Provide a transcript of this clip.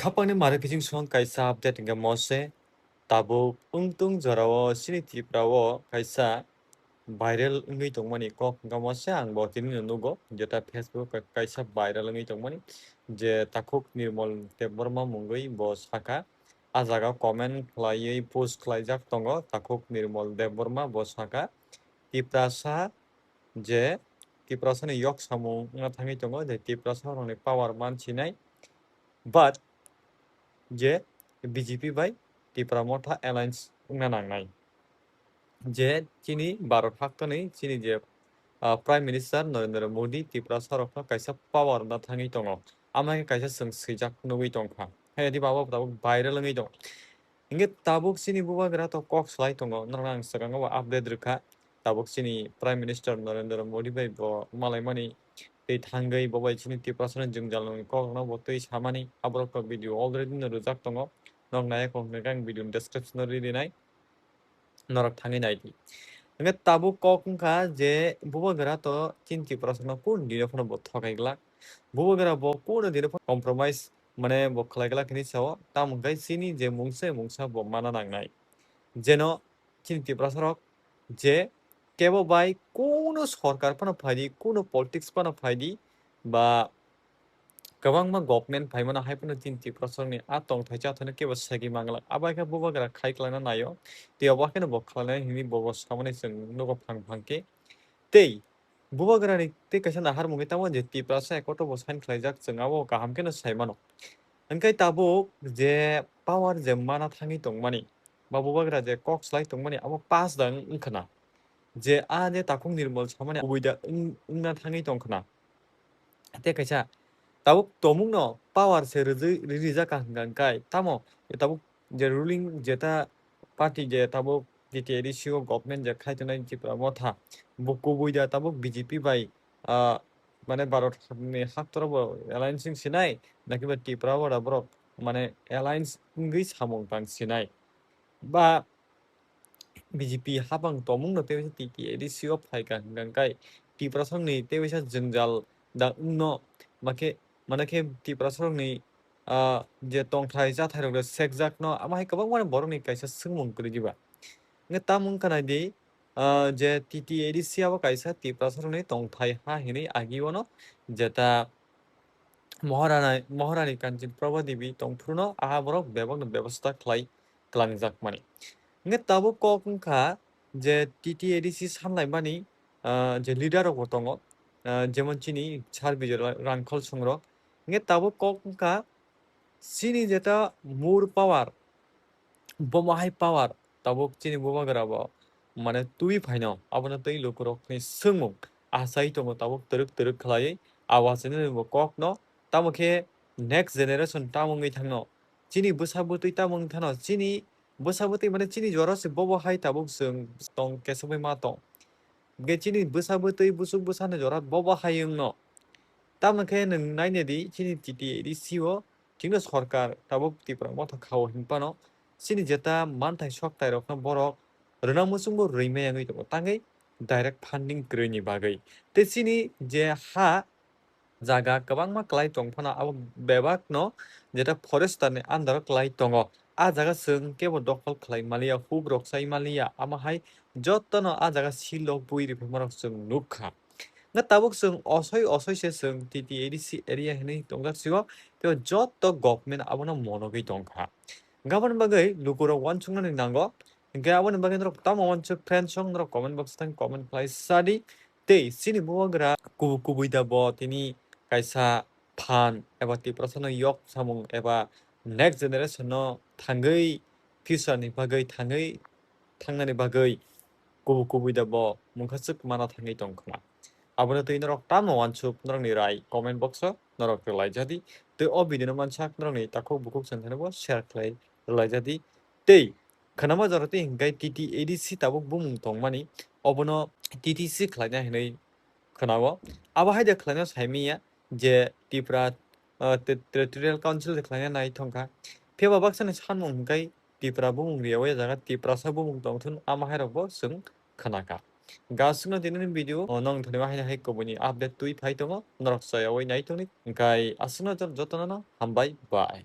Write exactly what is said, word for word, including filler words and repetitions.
Khapangni mare kiching song kaisa update hingke mose tabuk wngtung jorao chini Tripura o kaisa viral wngwi tongmani kok hingke mose ang bo tini no nugo jeta Facebook o kaisa viral wngwi tongmani je takhuk Nirmal Debbarma mungwi bo saka a jaga comment khlaiwi post khlaijak tongo takhuk Nirmal Debbarma bo saka Tiprasa je Tiprasani yok samung wngna thangwi tongo, je Tiprasa rokni power man sinai, but je B J P bai Tipra Motha alliance wngna nangnai. Je chini Bharat haktoni chini je, ah, Prime Minister Narendra Modi Tiprasa rokno kaisa power wngna thangwi tongo. Ama khe kaisa chwng swijak nugwi tongkha. Hai di babo tabuk viral wngwi tongo. Hingke tabuk chini bubagra to kok slai tongo, norokno ang swkango bo update rwkha. Tabuk chini Prime Minister Narendra Modi bai bo malaimani tei thangwi bo bai chini Tiprasani jwngjal nungni kokrokno bo twi samani, aborok to video already no rwjak tongo. Norok naiya kok hwnwi khe ang video ni description o ri rinai. Norok thangwi nai di. Hingke tabuk kok wngkha je bubagra to chini Tiprasano kun dino phano bo thokai glak. Bubagra bo kun dino phano compromise mane bo khlai glak hinwi sao. Tamo hwnkhe chini je mungsa mungsa bo mana nangnai. Jeno chini Tiprasarok je kebo bai kuno sorkar phano phaidi, kuno politics phano phaidi, ba kwbangma government phaimano hai phano chini Tiprasarokni a tongthai chathaino kebo segwi manglak. Abo hai khe bubagra khai klaina naio, tei obo haino bo khlainai hinwi bo bo samani chwng nugo phang phang khe. Tei bubagrani tei kaisa naharmung khe tamo je Tiprasa ekoto bo sign khlaijak, chwng abo kaham kheno sai mano. Hwnkhe tabuk je power je mana thangwi tongmani, ba bubagra je kok slai tongmani abo pass da wng-, wngkhwna. Je a je takhuk Nirmal samani kubui da wng-, wngna thangwi tongkhwna. Tei kaisa tabuk tongmungno power se rwjwi, ri-, rijak ka hwnka hwnkhe tamo tabuk je ruling jeta party je tabuk T T A D C o government je khai tongnai Tipra Motha, bo kubui da tabuk B J P bai, ah, mane Bharat ni haktorok bo alliance wng sinai, nakiba Tipra o da borok mane alliance wngwi samung tang sinai. Ba B J P hapang tongmungno tei waisa T T A D C o phaikha hwnka hwnkhe Tiprasarokni tei waisa jwngjal da wngno, makhe, manakhe Tiprasarokni, ah, je tongthai chathairok rok sekjakno, amo hai kwbangma borokni kaisa swngmung kwrwi diba. Hwnkhe tamo wngkha nai di, ah, je T T A D C abo kaisa Tiprasarokni tongthai ha hinwi agi wano jeta Maharani, Maharani Kanchan Prabha Devi tongphruno aha borok bebakno bebosta khlai kwlangjakmani. Hwnkhe tabuk kok wngkha je T T A D C sanlaimani, ah, je leader rokbo tongo, ah, jemon chini Sir Bijoy Ra-, Rangkhol songrok. Hwnkhe tabuk kok wngkha chini jeta more power, bomo hai power tabuk chini bubagra bo mane twi phaino abono twi lukurokni swngmung achai tongo tabuk twrwk twrwk khlaiwi abo achainani bo kokno tamo khe next generation tamo wngwi thangno chini bwsa bwtwi tamo wngwi thangno chini bwsa bwtwi mane chini jora se bobo hai tabuk chwng tong kesogwi ma tong. Hwnkhe chini bwsa bwtwi bwswk bwsani jora bobo hai wngno. Tamo khe nwng naina di chini T T A D C o chini sorkar tabuk Tipra Motha khao hinphano chini jeta manthai soktai rokno borok rwna muchungbo rwi maya wngwi tongo tangwi direct funding kwrwini bagwi. Tei chini je ha jaga kwbangma kwlai tong phano abo bebakno jeta forester ni under o kwlai tongo. A jaga chwng kebo dokhol khlai maliya, huk rok chai maliya, amo hai jotono a jaga seal rok bui riphaima rok chwng nukha. Hwnkhe tabuk chwng osoi osoi se chwng T T A D C area hinwi tongjak sio, tei joto government abono monogwi tongkha. Hwnkhe aboni bagwi lukurok uansuknani nango. Hwnkhe aboni bagwi norok tamo uansuk friends song norok comment box thang comment khlai sadi. Tei chini bubagra kubu kubui da bo tini kaisa phan eba Tiprasano yok samung eba next generation no thangwi future ni bagwi thangwi thangnani bagwi kubu kubui da bo mungkhaswk mana thangwi tongkha. Abono twi norok tamo uansuk norokni rai comment box o norok rwlai jadi. Tei o video no mansak norokni takhuk bukhuk songkhano bo share khlai rwlai jadi. Tei khwnama jora tei hinkhe T T A D C tabuk bumung tongmani obono T T C khlaina hinwi khwnao. Abo hai de khlaina saimanya je Tipra, ah, te-, Territorial Council de khlaina nai thongkha. Phiya ba baksani sanmung hinkhe Tipra bumung riyawi jaga Tiprasa bumung tongthun ama hai rokbo chwng khwnakha. Gasukno dinini video o nong thani ma hai hai kubuni update twi phai tongo norok chayawi nai tongni hinkhe aswkno jot-, jotono no hambai bai.